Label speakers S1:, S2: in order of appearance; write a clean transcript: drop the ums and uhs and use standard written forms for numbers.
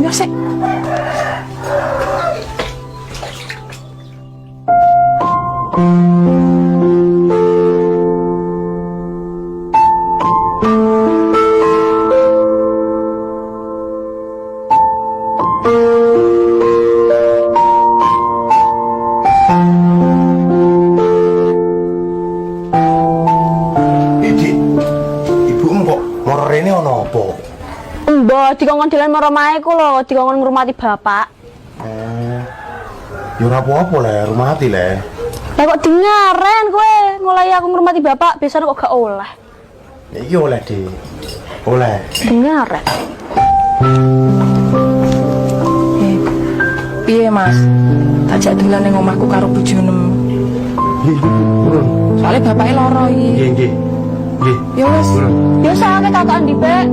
S1: Nguyuh sik.
S2: Dik, ibumu kok moro rene ana apa?
S3: Mbah, dikongkon dolan maro omahe ku lho, dikongkon ngrumati bapak.
S2: Eh. Ya ora apa-apa le, rumati le.
S3: Lah kok dingaren kowe ngolai aku ngrumati bapak, biasanya kok gak oleh.
S2: Ya iki oleh, Dik. Oleh.
S3: Dingaren.
S1: Eh, piye Mas? Tak jak dolan ning omahku karo bojonem.
S2: Nggih, Ibu, purun.
S1: Soale bapake lara iki.
S2: Nggih, nggih. Nggih.
S1: Ya wis.
S2: Purun.
S3: Ya sakake katokan ndi, Bek?